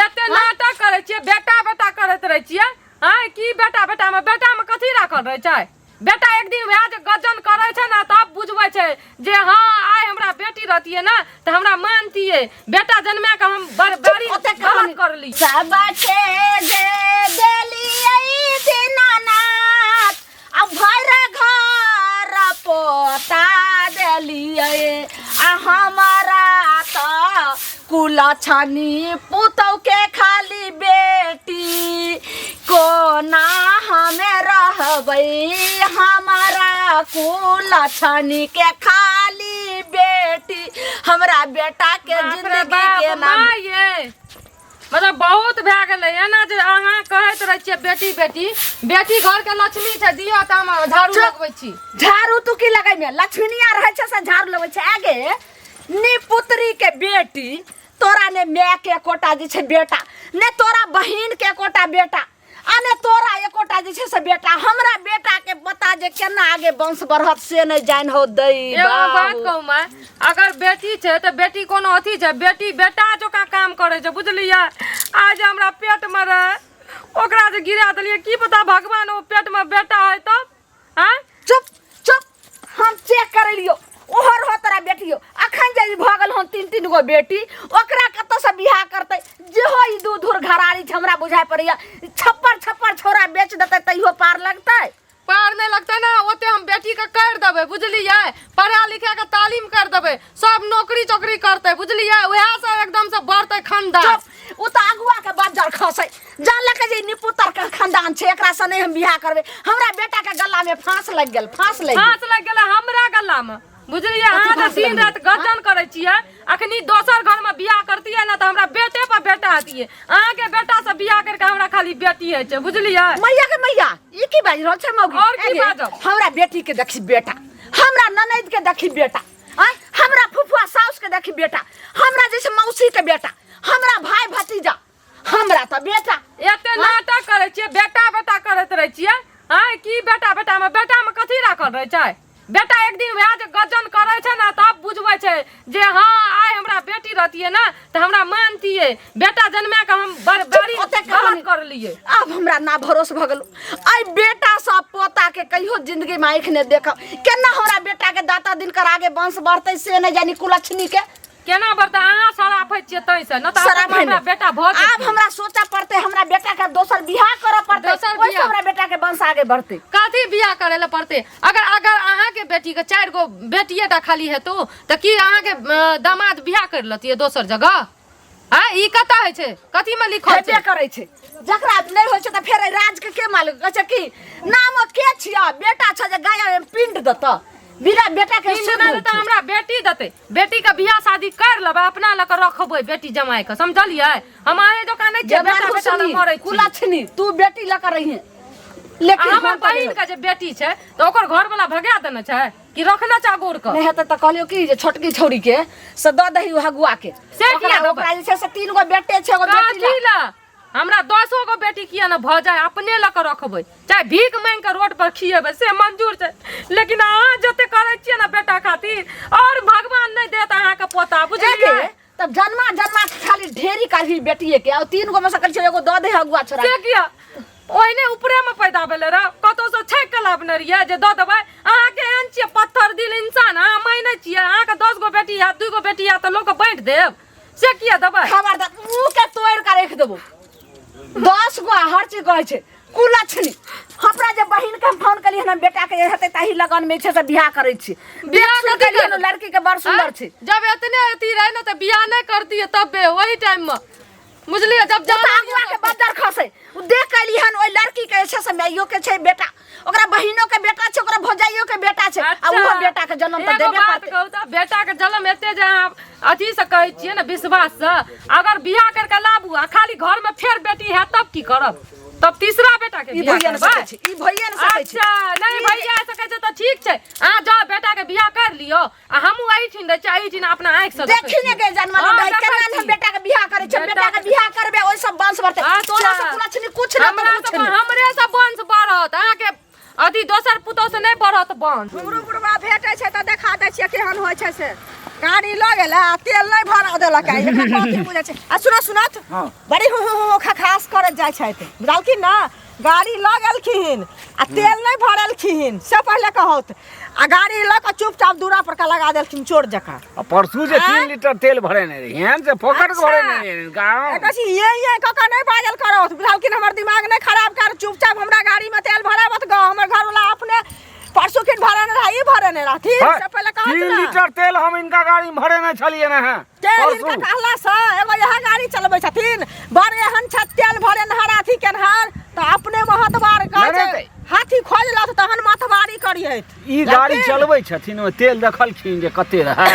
एते नाटक करै छियै, बेटा बेटा करैत रहै छियै। आँय, की बेटा बेटा मे, बेटा मे कथी राखल रहै छै? बेटा एक दिन वएह जे गजन करै छै ने, तब बुझबै छै जे हँ, आइ हमरा बेटी रहतियै ने तऽ हमरा मानतियै। बेटा जन्मा के हम बड़ बड़ी ओते गलत कहानी करली। सब छे जे देलियै दीनानाथ, आ भर घर पोता देलियै, आ हमारा तऽ कुलछनी पुतौ के खाली बेटी, कोना हमे रहबै? हमारा कुलछनी के खाली बेटी, हमरा बेटा के बाप रे जिंदगी बाप, के नाम माँ ये मतलब बहुत भए गेलै। एना जे अहाँ कहैत रहै छियै बेटी बेटी, बेटी घर के लक्ष्मी छै। दियौ तऽ हम झाड़ू चुप। लगबै छी। झाड़ू तू की लगैमे? लक्ष्मीनिया रहै छै से झाड़ू लगबै छै। आगे निपुत्री के बेटी, तोरा ने माय के एकोटा जे छै बेटा, ने तोरा बहिन के एकोटा बेटा, आ ने तोरा एकोटा जे छै से बेटा। हमरा बेटा के बता जे केना आगे वंश बढ़त से नहि जानि हो दै। एगो बात बाबू। कहू माय, अगर बेटी छै तऽ बेटी कोनो अथी छै? बेटी बेटा जकाँ काम करै छै, बुझलियै? आज हमरा पेट मे रहै, ओकरा जे गिरा देलियै, की पता भगवान ओ पेट मे बेटा है तब आँय। चुप चुप, हम चेक करे लियो। ओहो रहो तोरा बेटियो, अखन जे ई भऽ गेल हन तीन तीन गो बेटी, ओकरा कतऽसँ बियाह करतै? जेहो ई दू धूर घरारी छै, हमरा बुझाइ पड़ैया छप्पर छप्पर छौड़ा बेच देतै तैयो पार लगतै? पार नहि लगतै ने, ओते हम बेटी के कर देबै, बुझलियै? पढ़ा लिखा के तालीम कर देबै, सब नौकरी चौकरी करतै, बुझलियै? वएह सब एकदम से बढ़तै खानदान। चुप, ओ तऽ अगुआ के बज्जर खसै। जानलक जे ई निपुतर के खानदान छै, एकरा से नहि हम बियाह करबै। हमरा बेटा के गला में फांस लग गेल, फांस लग गेल। फांस लग गेलै हमरा गला में, बुझलियै? अहाँ तऽ फांस दिन लगलै? राति गजन करै छियै। अखनी दोसर घर में बियाह करतियै ने तऽ हमरा बेटे पर बेटा हतियै। अहाँके बेटा से बियाह करके हमरा खाली बेटी होइ छै, बुझलियै? मैया के मैया, ई की बाजि रहल छै मौगी? और की अरे, बाजब? हमरा बेटी के देखी बेटा, हमरा ननैद के देखी बेटा, आँय, हमरा फुफुआ साउस के देखी बेटा, हमरा जैसे मौसी के बेटा, हमरा भाई भतीजा, हमरा तऽ बेटा। एते नाटक करै छियै, बेटा बेटा करैत रहै छियै। आँय, की बेटा बेटा मे, बेटा मे कथी राखल रहै छै? बेटा एक दिन वएह जे गजन करै छै ने, तब बुझबै छै जे हँ, आइ हमरा बेटी रहतियै ने तऽ हमरा मानतियै। बेटा जन्मा के हम बड़ बड़ी ओते गलत कहानी। करलियै। आब हमरा ना भरोस भऽ गेल एहि बेटा सँ पोता के। कहियो जिंदगी में आँखि नहि देखब। केना हमरा बेटा के दाता दिनकर आगे वंश बढ़तै से नहि जानी, कुलक्षणी के। केना बढ़तै? अहाँ शराफै छियै तैं से न तऽ शराब हमरा बेटा भऽ आब जेतै। हमरा सोचऽ पड़तै, हमरा बेटा के दोसर बियाह करऽ पड़तै। दोसर ओहिसँ बियाह? हमरा बेटा के वंश आगे बढ़तै। कथी बियाह करे लए पड़तै? अगर अगर अहाँके बेटी के चारि गो बेटिए टा खाली हेतौ तऽ की अहाँके दामाद बियाह कर लतियै दोसर जगह? आँ, ई कतऽ होइ छै? कथी में लिखल हेबे छै? करै छै। जकरा नहि होइ छै तऽ फेर एहि राज के के मालिक कहै छै कि नाम के छियै? बेटा छै जे गाय में पिंड देतऽ, बिना बेटा के पिंड शुद्ध नहि होइ देतै, छै। हमरा बेटी देतै। बेटी के बियाह शादी कर लेबै, अपना लऽ के रखबै बेटी जमाई के, समझलियै? हम अहीं जकाँ नहि छियै, जे बेटा बेटा लए मानू मरै छी। कुलक्षणी, तू बेटी लऽ के रहिहे, लेकिन हमर हम तऽ बहिन के जे बेटी छै तऽ ओकर घर वाला भगा देने छै कि रखने छै अगोर के? नहि हेतै तऽ कहलियौ कि जे छोटकी छौड़ी के से दऽ दही हगुआ के। से किया देबै? ओकरा जे छै से तीन गो बेटे छै, एगो बेटी कथी लए? हमरा दसो गो बेटी किया ने भऽ जाय, अपने लऽ कऽ रखबै, चाहे भीख मांगि कऽ रोड पर खिएबै से मंजूर छै। लेकिन अहाँ जते करै छियै ने बेटा खातिर, और भगवान नहि देत अहाँके पोता, बुझलियै? एगे, तब जन्मा जन्मा के खाली ढेरी करही बेटिए के, और तीन गो में से कहै छै एगो दऽ दे हगुआ छोड़ा। से किया? ओहिने ऊपरे में पैदा भेलै रह, कतौ से छाँकि के लाबने रहियै जे दऽ देबै अहाँके? एहन छियै पत्थर दिल इंसान अहाँ? मानै छियै अहाँके 10 गो बेटी हैत, 2 गो बेटी हैत तऽ लोकके बाँटि देब? से किया देबै? खबरदार, मुँह के तोड़ि के राखि देबो। 10 गो हर चीज कहै छै कुलक्षणी। हमरा जे बहिन के हम फोन कलियै हन, बेटा के हेतै ताही लगन में छै से बियाह करै छी। बियाह देख सुन कथी कलियै हन, करबै? लड़की के बड़ सुंदर छै। जब एतने अथी रहै ने तऽ बियाह नहि करतियै तबे ओही टाइम में, बुझलियै? जब ओ तऽ जानै अगुआ के बदर खसै। ओ देख के एली हन ओहि लड़की के छै से माइयो के छै बेटा, ओकरा बहिनो के बेटा छै, ओकरा भौजाइयो के बेटा छै, आ ओहो बेटा के जन्म तऽ एगो देबे बात करतै। कहू तऽ, बेटा के जन्म एते जे अहाँ अथी से कहै छियै ने विश्वास से, अगर बियाह करके लाबू आ खाली घर में फेर बेटी हैत तब की करब? तब तीसरा बेटा के ई बियाह भैया ने करबै? सकै छै, ई भैया ने सकै छै। अच्छा, नहि भैया सकै छै तऽ ठीक छै, अहाँ जाउ बेटा के बियाह कर लियौ, आ हमहूँ एहिठिन रहै छी, एहिठिन अपना आँखि से देखी ने के जन्म हाँ, रहै देखै केना ने हम छी। बेटा के बियाह करै छै। बेटा बेटा के के- बियाह करबे, ओहि सब वंश बढ़तै। हाँ, तोरा सब कुलक्षणी कुछ ने हमरा कुछ सब ने। हमरे सब वंश बढ़त, अहाँके अथी दोसर पुतोह से नहि बढ़त वंश। हमरो बुढ़वा भेटै छै तऽ देखा दै छियै केहन होइ छै से। गाड़ी लऽ गेलै आ तेल नहि भरा देलक आ एकरा कथी बुझै छै आ सुनऽ सुनत हाँ। बड़ी हु हु हु खखास करैत जाइ छथि बुझलखिन ने गाड़ी लऽ गेलखिन आ तेल नहि भरेलखिन से पहिले कहौत आ गाड़ी लऽ कऽ चुपचाप दूरा पर का लगा देलखिन चोर जकाँ आ परसू जे आँय? 3 लीटर तेल भरेने रहियन से फोकट अच्छा। भरेने रहियन गाँव एकर छी ये ये कऽ कऽ नहि बाजल करौत बुझलखिन हमर दिमाग नहि खराब कर चुपचाप हमरा गाड़ी में तेल भराबत गऽ हमर घरवाला अपने परसू किन भरेने रहा ई भरेने रहथिन हाँ, से पहिले कहत तीन ना लीटर तेल हम इनका गाड़ी में भरेने छलियै ने हैं तेल परसू। हिनका कहला से एगो इएह गाड़ी चलबै छथिन बड़ एहन छथि तेल भरेनहार अथी केनहार तऽ अपने महतबार कहै नहि, छै नहि। हाथी खोजलत तहन महतबारी करिहथि ई गाड़ी चलबै छथिन ओहि तेल देखलखिन जे कते रहै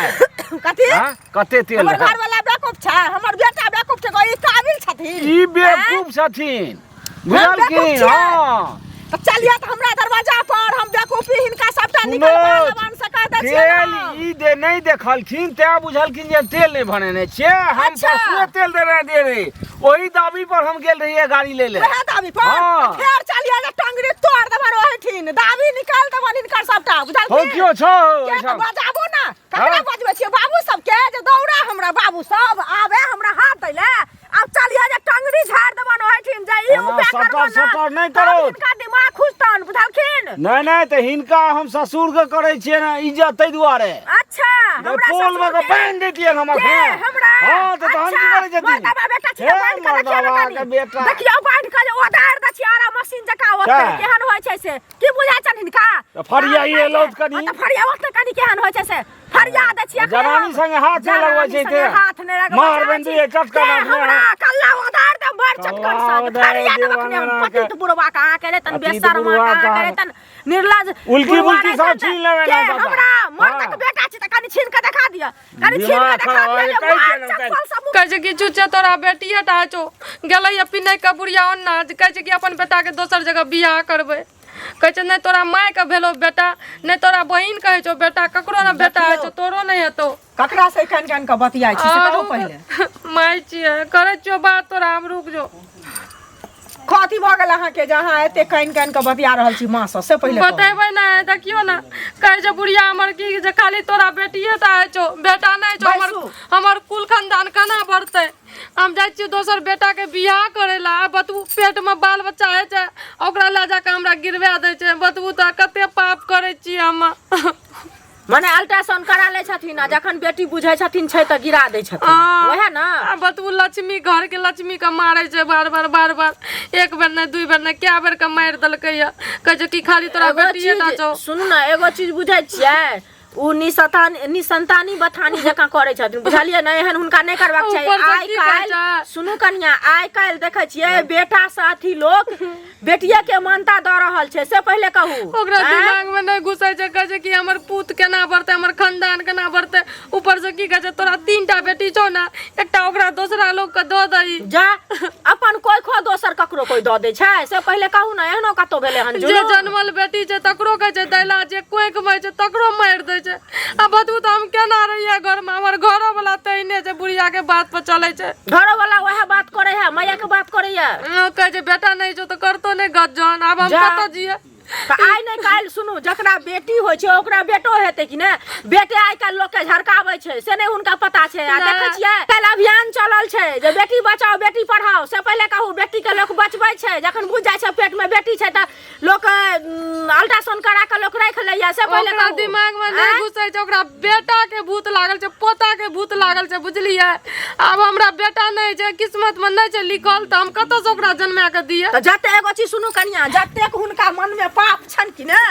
कथी हाँ? कते तेल हमर रहै घरवाला बेवकूफ छै हमर बेटा बेवकूफ छै ई काबिल छथिन ई बेवकूफ छथिन बुझलखिन बेवकूफ छियै। हँ तऽ चलिए तऽ हमरा दरवाजा पर हम बेवकूफी हिनका सबटा सुनो, निकलवा लेबन से कह दै छियै तेल हम। ई दे नहि देखलखिन तैं बुझलखिन जे तेल नहि भरेने छियै हम अच्छा। परसुए तेल देने दे रही ओही दाबी पर हम गेल रहियै गाड़ी ले ले वएह दाबी पर हाँ। तऽ फेर चलिए जे टंगरी तोड़ देबन ओहिठिन दाबी निकाल देबन हिनकर सबटा बुझलखिन हो कियो छौ के तऽ एहिठाम? बजाबो ना ककरा हाँ। बजबै छियै बाबू सबके जे दौड़ा हमरा बाबू सब आबे हमरा हाथ दै ले आब चलिए जे टंगरी झाड़ देबन ओहिठिन जे ई एना उपाय सटर करबन ना सटर नहि तब करू। हिनका दिमाग खुजतन बुझलखिन नहि नहि तऽ हिनका हम ससुर के करै छियै ने इज्जत ताहि दुआरे अच्छा हमरा पोल में ससुर के बान्हि दैतियै हम के अखन हमरा हँ तऽ तहन की करै छथिन मर्दाबा बेटा छी हे बान्हि के देखियौ ने मर्दाबा कनी के बेटा देखियौ बान्हि के जे ओदारि दै छी आरा मशीन जकाँ ओतै सएह। केहन होइ छै से की बुझाइ छनि हिनका तऽ फरियाइए लौट कनी। हँ, तऽ फरियावत ने कनी केहन होइ छै से फरिया दै छी अखने जनानी हम। संगे हाथ नहि लगबै जनानी छै संगे ते। हाथ नहि लगबै मार छै। बंदी है, चटका के मारने हमरा है। कल्ला ओदारि दे बड़ चटकन कल्ला से ओदारि फरिया देब देब अखने हम अहाँ के। पतित बुढ़वा के अहाँ के तन पतित बेशर्म बुढ़वा अहाँ के के अहाँ। तन निर्लज उल्की बुढ़वा बुल्की रहै सब छनि छीन लेबै के ना बाबा। हमरा मर्दक हाँ। बेटा छी तऽ कनि छीन के देखा दिअ कनि छीन के दिमाग देखा खराब दिअ जे है, कहै मार छियै ने, चप्पल सब कहै छै कि चुचे तोरा बेटिए टा छौ गेलै पिनै के बुढ़िया ओन्ना जे कहै छै कि अपन बेटाके दोसर जगह बियाह करबै कहै छै नहि तोरा मायके भेलौ बेटा नहि तोरा बहिन कहै छौ बेटा ककरो ने बेटा होइ छौ तोरो नहि हेतौ ककरा से कान कान के बतियाइ छी से कहू पहिले माय छियै करै छियौ बात तोरा हम रुक जो कथी भऽ गेल अहाँके जे अहाँ एते कान कान के बतिया रहल छी माँ सँ से पहिले कहू। बतेबै नहि देखियौ ने कहै छै बुढ़िया हमर की जे खाली तोरा बेटिए टा होइ छौ बेटा नहि छौ हमर बैसू। हमर कुल खानदान केना बढ़तै हम जाइ छियै दोसर बेटाके बियाह करै लए आ बतबू पेटमे बाल बच्चा होइ छै ओकरा लए जाकऽ हमरा गिरवा दै छै बतबू तऽ कते पाप करै छियै हम मने अल्ट्रासाउंड करा लै छथिन आ जखन बेटी बुझै छथिन छै तऽ गिरा दै छथिन आ, वएह ने आ बतबू लक्ष्मी घर के लक्ष्मी के मारे छै बार बार बार बार एक बेर नहि दुई बेर नहि कए बेर के मारि देलकै या कहै छै कि खाली तोरा एगो बेटिए टा चीज छौ सुनू ने एगो चीज बुझै छियै ओ निसतान निसंतानी बथानी जकाँ करै छथिन बुझलियै ने एहन हुनका नहि करबाक चाही ऊपर से आइ की कहै काल्हि छै? सुनू कनिया आइ काल्हि देखै छियै बेटा से अथी लोक बेटिये के मानता दऽ रहल छै से पहिले कहू ओकरा आँय? दिमाग में नहीं घुसै छै कहै छै कि हमर पूत केना बढ़तै हमर खानदान केना बढ़तै ऊपर से की कहै छै तोरा 3 टा बेटी छौ ने एकटा ओकरा दोसरा लोग के दऽ दही जा अपन कोइ खो दोसर ककरो कोइ दऽ दै छै से पहिले कहू ने एहनो कतौ भेलै हन जे जुलूम? जनमल बेटी छै तकरो कहै छै दैला जे कोइक मारि छै तकरो मारि दै छै आ बतबू तऽ हम केना रहियै घरमे हमर घरो वाला तहिने छै बुढ़िया के बात पर चलै छै घरो वाला वएह बात करे है मैया के बात करे है कहै छै बेटा नहि छौ तऽ करतो नहि गजन आब हम जा। कतऽ जियै तऽ आइ नहि काल्हि सुनू जकरा बेटी होइ छै ओकरा बेटो हेतै कि नहि बेटे आइ काल्हि लोकके झरकाबै छै से नहि हुनका पता छै आ नहि। देखै छियै काल्हि अभियान चलल छै जे बेटी बचाओ बेटी पढ़ाओ से पहिले कहू बेटीके लोक बचबै छै जखन बुझि जाइ छै पेटमे बेटी छै तऽ लोक अल्ट्रासाउंड करा कऽ लोक राखि लैया से पहिले ओकरा कहू दिमाग में नहीं आँय? घुसै छै ओकरा बेटा के भूत लागल छै पोता के भूत लागल छै बुझलियै आब हमरा बेटा नहि छै किस्मत में नहि छै लिखल तऽ हम कतऽ से ओकरा जन्मा के दियै तऽ जते एगो चीज सुनू कनिया जतेक हुनका मन में पाप छनि कि ने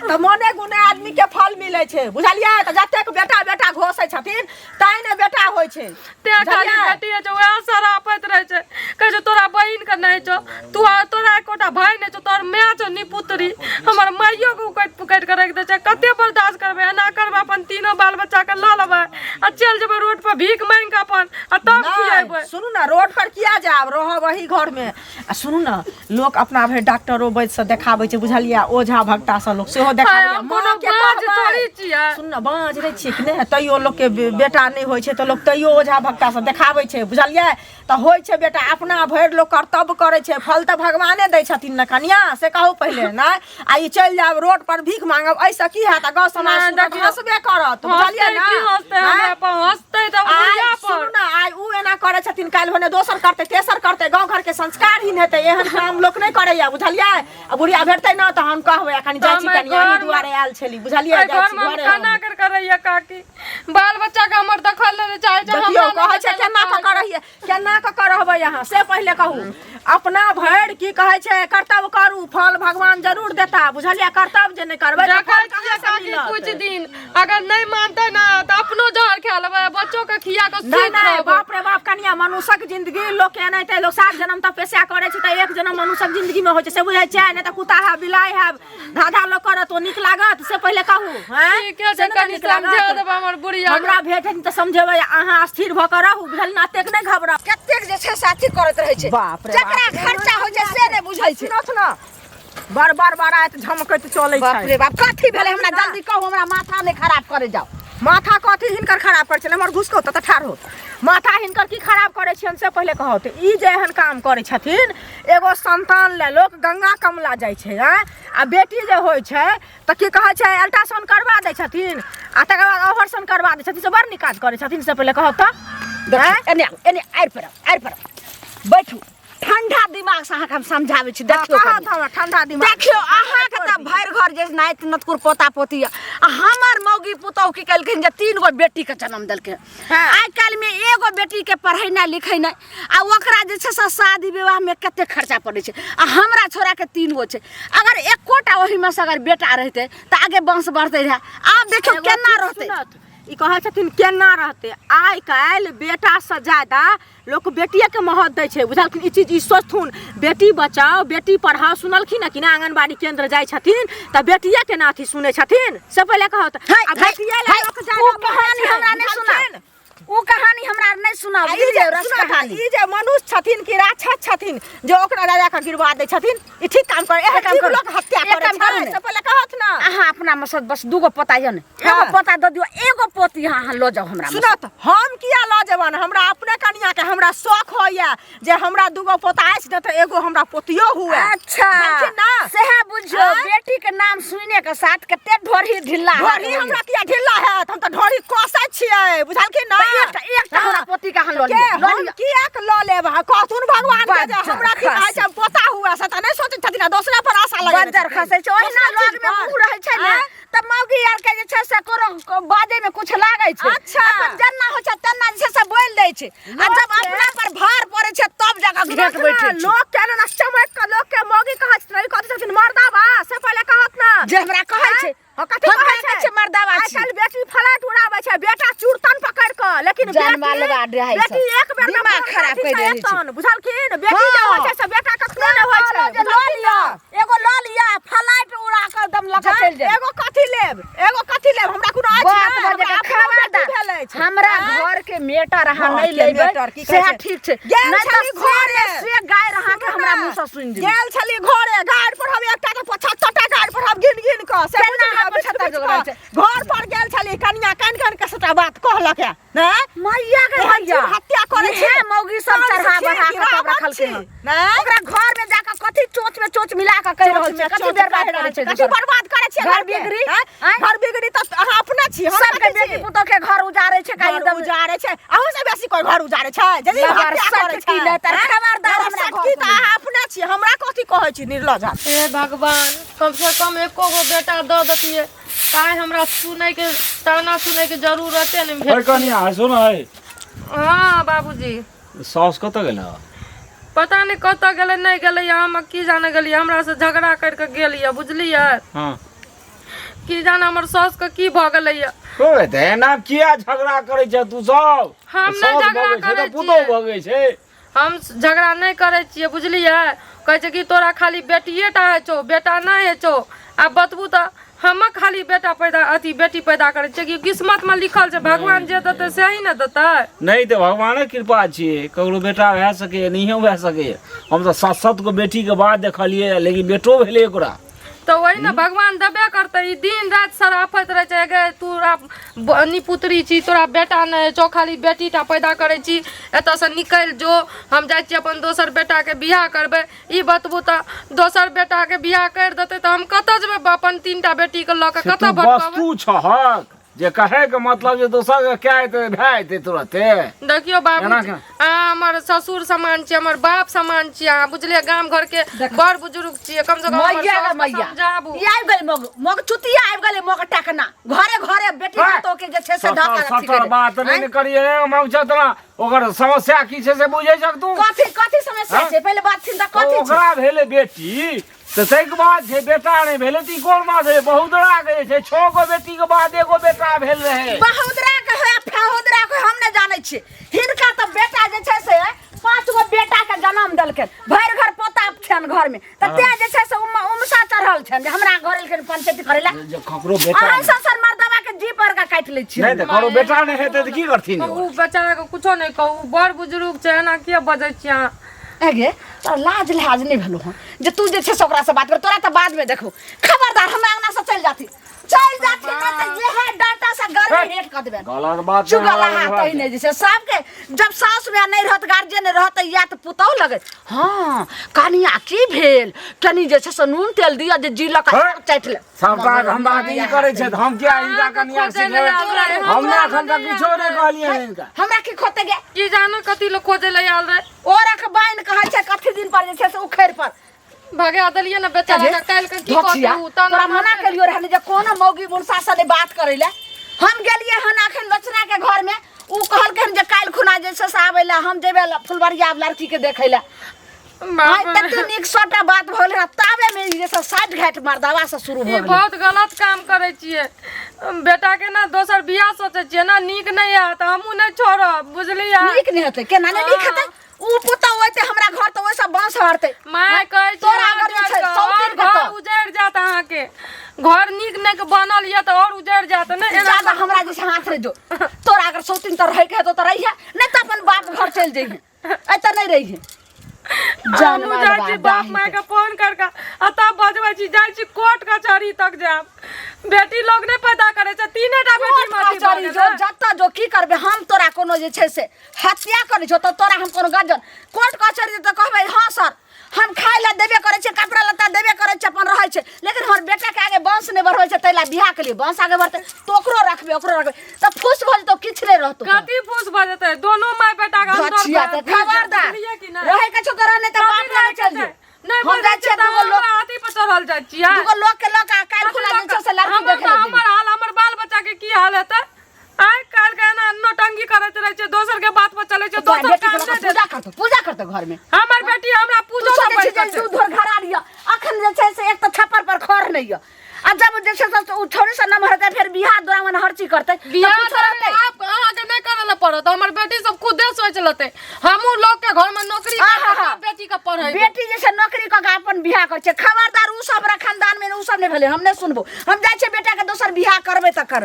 तऽ मने गुने आदमी के फल मिलै छै बुझलियै तऽ जतेक बेटा बेटा घोसै छथिन तैं ने बेटा होइ छै तें खाली बुझलियै? बेटी छै वएह सरापैत रहै छै कहै छै तोरा बहिन के नहि छौ तू तोरा एकोटा भाय नहि छौ तोहर माय छौ निपुत्री हमर माइयो के उकटि पुकटि के राखि दै छै कते बर्दाश्त करबै एना करबै अपन तीनो बाल बच्चा के लऽ लेबै आ चलि जेबै रोड पर भीख मांगि के अपन आ तब नहि, खिएबै सुनू ने रोड पर किया जायब रहब वही घर में आ सुनू ने लोक अपना भरि डॉक्टरो वैद्य से देखाबै छै बुझलियै ओझा भगता से लोक सेहो देखाबै हम कोनो बाज थोड़ी छियै सुन ने बाँझ रहै छियै कि नहि तैयो लोकके बेटा नहि होइ छै तऽ लोक तैयो ओझा भगता से देखाबै छै बुझलियै तऽ होइ छै बेटा अपना भरि लोक कर्तव्य करै छै फल तऽ भगवाने दै छथिन ने कनिया से कहू पहिले नहि आ ई चलि जायब रोड पर भीख मांगब एहिसँ की हैत आ गाँव समाज नहि, सुनत देखियौ। हँसबे करत बुझलियै हँसतै ने की हँसतै आँय? हमरा पर हँसतै तऽ आइ बुढ़िया पर सुनू ने आइ उ एना करै छथिन काल्हि भने दोसर करतै तेसर करतै गाँव घरके संस्कार ही हेतै एहन काम लोक नहि करैया बुझलियै आ बुढ़िया भेटतै ने तऽ हम कहबै एखन जाइ छी तऽ हम कनि अहीं घरमे- दुआरे आयल छली बुझलियै एहि जाइ छी घरमे हम घरे केना हम। कर करैया काकी बाल बच्चा के हमर देखल नहि चाहे छै देखियौ हमरा कहै छै केना कऽ करैया केना कऽ करबै अहाँ से पहिले कहू अपना भरि की कहै छै कर्तव्य करू फल भगवान जरूर देता बुझलियै कर्तव्य जे नहि करबै तऽ देखै फल छियै कहाँसँ काकी मिलत? कुछ दिन अगर नहि मानतै ना तऽ अपनो जहर खा लेबै बच्चो के खिया के नहि सुति नहि रहबै बाप रे बाप कनिया मनुष्यक जिंदगी लोक के एनाहिते लोक सात जन्म तपस्या करै छै तऽ एक जन्म मनुष्यक जिंदगी में होइ छै से बुझै छियै नहि तऽ कुत्ता है बिलाइ है धाधा लोक करत ओ नीक लागत से पहिले कहू हैं ठीके से छै नहि ने कनि नीक लागत? समझा देबै हमर बुढ़िया के। हमरा भेटत तऽ समझेबै अहाँ स्थिर भऽ कऽ रहू बुझल ने एतेक नहि घबराउ कतेक जे छै से अथी करैत रहै छै बाप रे जकरा बाप। खर्चा होइ छै से नहि बुझै छै सुनथ ने बड़ बड़ बड़ाइत झमकैत चलै बाप छै रे बाप कथी भेलै हमरा जल्दी कहू हमरा माथा नहि खराब करे जाउ माथा कथी हिनकर खराब करै छलै हमर घुसकौ तऽ ठाढ़ हो माथा हिनकर की खराब करै छियनि से पहिले कहू तऽ ई जे एहन काम करै छथिन एगो संतान लए लोक गंगा कमला जाइ छै आँय आ बेटी जे होइ छै तऽ की कहै छै अल्ट्रासाउंड करबा दै छथिन आ तकर बाद ऑपरेशन करबा दै छथिन से बड़ नीक काज करै छथिन से पहिले कहू तऽ आँय? एने आउ, एने आड़ि पर आउ, आड़ि पर आउ। बैठू ठंडा दिमाग से अहाँके हम समझाबै छी देखियौ कहत कनी। हमरा ठंडा दिमाग देखियौ अहाँके तऽ भरि घर जे नाति नतकुर पोता पोती यऽ आ हमर मौगी पुतहु की केलखिन जे तीन गो बेटीके जन्म देलखिन हाँ। आइ काल्हिमे एगो बेटीके पढ़ेनाइ लिखेनाइ आ ओकरा जे छै से शादी विवाहमे कते खर्चा पड़ै छै आ हमरा छोड़ाके तीन गो छै अगर एकोटा ओहिमे से अगर बेटा रहितै तऽ आगे वंश बढ़तै रहए आब देखियौ एगो केना चीज रहतै सुनत, ई कहै छथिन केना रहतै आइ काल्हि बेटासँ ज्यादा लोक बेटिएके महत्व दै छै बुझलखिन ई चीज ई सोचथुन बेटी बचाओ बेटी पढ़ाओ सुनलखिन हँ कि नहि आङ्गनबाड़ी केन्द्र जाइ छथिन तऽ बेटिएके ने अथी सुनै छथिन से पहिले कहत है, आ है, बेटिए लए है, लोक ज्यादा उ बढ़ै कहानी छै, हमरा नहि बुझलखिन? सुनाउ उ कहानी हमरा नहि सुनाउ आ ई बुझलियै जे रस सुनऽ तऽ, कहानी ई जे मनुष्य छथिन कि राक्षस छथिन जे ओकरा राजा के गिरवा दै छथिन ई ठीक काम करे एहन एक काम जीव करू, लोक हत्या एक करे काम करू छै ने। से पहिले कहत ना अहाँ अपना में से बस दूगो पोता यऽ ने एगो हाँ। पोता दऽ दियौ एगो पोती अहाँ लऽ जाउ हमरा में से। सुनत हम किया लऽ जेबन हमरा अपने कनिया के हमरा शौक होइया जे हमरा दूगो पोता अछि ने तऽ एगो हमरा पोतियो हुए अच्छा बुझलखिन ना सएह बुझियौ आँय? बेटी के नाम सुने के साथ कते ढोरही ढिल्ला हाथ ढोरी होइए। हमरा किया ढिल्ला हैत हम तऽ ढोरी कसै छियै बुझलखिन ना तऽ एकटा एकटा हमरा हाँ। पोती के अहाँ लऽ के लिअ लऽ हम लिअ किएक लऽ लेब अहाँ कहथुन भगवान के जे बज्जर हमरा की कहै छै खसै। पोता हुए से तऽ नहि सोचै छथिन आ दोसरा पर आशा लगेने बज्जर छथिन। खसै छै ओहिना दोसरा लग चीज में पर। मुँह रहै छै ने आँय? तऽ मौगी आर के जे छै से कोनो बाजै में कुछ लागै छै अच्छा। अपन जेना होइ छै तेना जे छै से बोलि दै छै आ जब लोक के- अपना पर भार पड़ै छै तब जाकऽ घेट सुनत बैठै ना, छै लोक के ना चमक के लोक के मौगी कहै छथिन ई कहै छथिन मर्दाबा से पहिले कहत ना जे हमरा कहै छै हँ, कथी हम कहै कहै छै मर्दाबा आइ छी काल्हि बेटी फ्लाइट उड़ाबै छै बेटा चुरतन पकड़ कऽ लेकिन जान बेटी मालवा रहै छै। बेटी एक बेर दिमाग खराब करि रहै छै। बुझलखिन बेटी जे हँ। होइ छै से बेटा कखनो नहि होइ छै जे लऽ लिअ एगो लऽ लिअ फ्लाइट उड़ा कऽ एकदम लऽ कऽ चलि जायब एगो कथी लेब एगो कथी लेब हमरा कोनो अछि बात नहि, बजे हमरा के अपनो बेटी खबरदार भेल अछि हमरा आँय? घर के मेटर अहाँ घर नहि के लेबै मेटर की कहै सेहा छै? ठीक छै गेल नहि तऽ छली घरे। से से गारि अहाँके सुनू हमरा ने, मुँह से सुनि दियौ गेल छली घरे गाड़ पर हम एकटा के 75 टा गाड़ पर हम गिन गिन कऽ से केना बुझलियै, अहाँ बिछ 75 बिछ गो कऽ। छै? घर पर गेल छली कनिया कान कान के सबटा बात कहलक है ने मैया के एहन मैया जीव हत्या करै छै इहे मौगी सब कंस चढ़ा छी बढ़ा कि कऽ तब रावण रखलकै छी, हन ने ओकरा घर में जाके कथी चोच में चोच मिला कऽ कहि रहल छै कथी बर्बाद करै छै कथी दोसर? बर्बाद करै छियै घर घरके, बिगड़ी आँय? आँय? घर बिगड़ी तऽ अहाँ अपने छी हम सबके कथी छी? बेटी पुतोह के घर उजाड़े छै का घर एकदम उजाड़े छै अहूँ से बेसी कोइ घर उजाड़े छै जे जीव लबर हत्या करै सटकी छै नहि तर आँय? खबरदार लबर हमरा घर सटकी से तऽ अहाँ अपने छी हमरा कथी कहै छी निर्लज हे भगवान कम से कम एको गो बेटा दऽ देतियै ताय हमरा सुनैके ताना सुनैके जरूरते नहि ओए भेल कनिया है सुन है हँ बाबूजी साउस कतऽ गेल हँ पता नहि कतऽ गेलै नहि गेलै हम की जाने गेलियै हमरा से झगड़ा करि कऽ गेल यऽ बुझलियै हँ की जाने हमर साउसके की भऽ गेलै यऽ ओए तऽ एना किया झगड़ा करै छै तू सब हम नहि साउस झगड़ा भगै छै करै तऽ पुतोह छियै। भगै छै हम झगड़ा नहि करै छियै बुझलियै कहै छै कि तोरा खाली बेटिए टा होइ छौ बेटा नहि होइ छौ आब बतबू तऽ हम खाली बेटा पैदा अथी बेटी पैदा करै छियै कि किस्मतमे लिखल छै भगवान जे देतै सही ने देतै नहि तऽ भगवानक कृपा छियै ककरो बेटा भए सकैए नहियो भए सकैए हम तऽ सात सात गो बेटीके बाद देखलियै लेकिन बेटो भेलै ओकरा तऽ वही ने भगवान देबे करतै। ई दिन राति सराफैत रहै छै, गे तोरा निपुत्री छी, तोरा बेटा नहि छौ, खाली बेटी टा पैदा करै छी, एतऽसँ निकलि जो, हम जाइ छी अपन दोसर बेटाके बियाह करबै। ई बतबू तऽ दोसर बेटाके बियाह करि देतै तऽ हम कतऽ जेबै अपन 3टा बेटीके लऽ कऽ, से कतऽ तू भटकबै? वस्तु छहक जे कहे के मतलब जे दोसर के क्या हेतै भए जेतै तुरते। देखियौ बाबू, एना केना? अहाँ हमर ससुर समान छी, हमर बाप समान छी, अहाँ बुझलियै गाम घर के बड़ बुजुर्ग छियै, कम से कम हमर मैया गे सासके मैया। समझाबू। ई आबि गेलै मग मग चुतिया आबि गेलै मग टकना घरे घरे बेटी हैं? पुतोह के जे छै से धऽ सतर कऽ अथी सतर करै। बात नहि ने करिए मौचतना, ओकर समस्या की छै से बुझै छक तू? कथी कथी समस्या हैं? छै पहिले बात छिन तऽ कथी छै? ओकरा भेलै बेटी तऽ ताहिके बाद छै बेटा नहि भेलै तऽ ई कोन बात भेलै? बहुदरा के जे छै 6 गो बेटी के बाद एगो बेटा भेल रहै। बहुदरा के होय फहुदरा के हम नहि जानै छियै। हिनका तऽ बेटा जे छै से 5 गो बेटा के जन्म देलखिन, भरि घर पोता छनि घर में, तऽ तें जे छै से उमसा चढ़ल छनि जे हमरा घर एलखिन पंचायती करै लए। जे ककरो बेटा अहाँ सब सर मर्दबा के जी पर के काटि लै छियै। नहि तऽ ककरो बेटा नहि हेतै तऽ की करथिन? ओ बेचारा के कुछो नहि कहू, बड़ बुजुर्ग छै, एना किया बजै छियै अहाँ? एगे तोरा लाज लिहाज नहि भेलो हँ जे तू जे छै से ओकरासँ बात कर? तोरा तऽ बादमे देखबो। खबरदार हमरा अंगनासँ चलि जाती, चलि जाती, नहि तऽ जे है डांटा से गर्मी हेट कऽ देबनि। गलत बात नहि चुगला हमरा हाथ ही नहि जे छै सबके, जब सासु माय नहि रहत, गार्जियन नहि रहत, या तऽ पुतहु लगै हँ कनिया की भेल, कनि जे छै से नून तेल दिअ जे जी लऽ कऽ हे? चाटि ले। सबटा धंधा की करै छै तऽ हम किया हिनका कनिया खोजै लए सिखेबै? आयल रहै, हम हमरा एखन तक नहि किछो नहि कहलियै हिनका। हमरा की खोते गे? की जानो कथी लए खोजै लए आयल रहै। ओरक बान्हि कहै छै कथी दिन पर जे छै से उखड़ि पर भगा देलियै ने बेचारा के, काल्हि के की कहतै धोचिया, उ? तहन तोरा हम मना केलियो रहने जे कोनो मौगी मुनसा से नहि बात करै लए। हम गेलियै हन अखन लोचना के घर में, उ कहलकै हन जे काल्हि खुना जे छै से आबै लए, हम जेबै फुलबरिया लड़की के देखै लए। बाप आइ रे। तते नीक सबटा बात भऽ गेलै, ताबे में जे सब साठि घाटि मर्दावा से शुरू भऽ ई गेलै। बहुत गलत काम करै छियै, बेटा के ना दोसर बियाह सोचै छियै ना, नीक नहि हैत, हमहूँ नहि छोड़ब, बुझलियै? नीक नहि हेतै? केना नहि नीक हेतै? उ पुतहु अयतै हमरा घर तऽ ओहिसँ बाँस हरतै। माय कहै छी तोरा हाथ अगर जे जोड़ि छै कऽ, सौतीन और के घर तऽ उजड़ि जायत, अहाँके घर नीक नीक बनल यऽ तऽ और उजड़ि जायत ने एना। ज्यादा हमरा जे छै हाथ नहि जो। तोरा अगर सौतीन तऽ रहैके हेतौ तऽ रहिहे, नहि तऽ अपन बाप घर चलि जइहे, एतऽ नहि रहिहे। हमहूँ जाइ छी बाप माय के फोन कर के आ तब बजबै छी, जाइ छी कोर्ट कचहरी तक जायब। बेटी लोग नहि पैदा करै छै, तीने टा बेटी कोर्ट माटी भऽ कचहरी गेलै। जो जतऽ जो की करबै, हम तोरा कोनो जे छै से हत्या करै छौ तऽ तोरा हम कोनो गजन कोर्ट कचहरी तऽ कहबै हँ सर, हम खाय लए देबे करै छियै, कपड़ा लत्ता देबे करै छियै, अपन रहै छै, लेकिन हमर बेटाके आगे वंश नहि बढ़बै छै, ताहि लए बियाह केलियै। वंश आगे बढ़तै तऽ ओकरो रखबै, ओकरो रखबै तऽ फूस भऽ जेतौ, किछु नहि रहतौ। कथी फूस भऽ जेतै? दोनो माय बेटा के अंदर धचिया तऽ घुसि जेतै, खबरदार बुझलियै कि नहि? रहै के छौ तऽ रह, नहि तऽ बाप कथी लग रहै के चलि छै? जो। नहि हम बजै जाइ छियै छियै तऽ दूगो लोक हमरा हाथी पर चढ़ल जाइ छियै। दूगो लोक के लऽ कऽ काल्हि खुना जे छै से लड़की हमर देखै लए तऽ हमर हाल, हमर बाल बच्चा के की हाल हेतै? आइ काल्हि के एना नौटंकी करैत रहै छै, दोसर के बात पर चलै छै, तोरा दोसर बेटी काम के लऽ नहि कऽ देत। पूजा करतौ, पूजा करतौ घर में। हमर बेटी हमरा तू पूजो सोचै नहि छी जे पड़ि दूध धोर घरा लिअ, अखन जे छै से एक तऽ छप्पर पर खर नहि यऽ, आ जब जे छै से ओ छौड़ी से नमहर हेतै, फेर बियाह दुरागमन हर चीज करतै तऽ बियाह कुछो रहतै। आप अहाँके नहि करऽ लए पड़त, हमर बेटी सब खुदे सोचि लेतै। हमहूँ लोक के घर में नौकरी आहा, करबै, हा। तब बेटी के पढ़ेबै। बेटी जे छै नौकरी कऽ के अपन बियाह करै छै। खबरदार, ओ सब हमरा खानदान में ओ सब नहि भेलै, हम नहि सुनबो। हम जाइ छियै बेटा के दोसर बियाह करबै तऽ करबै।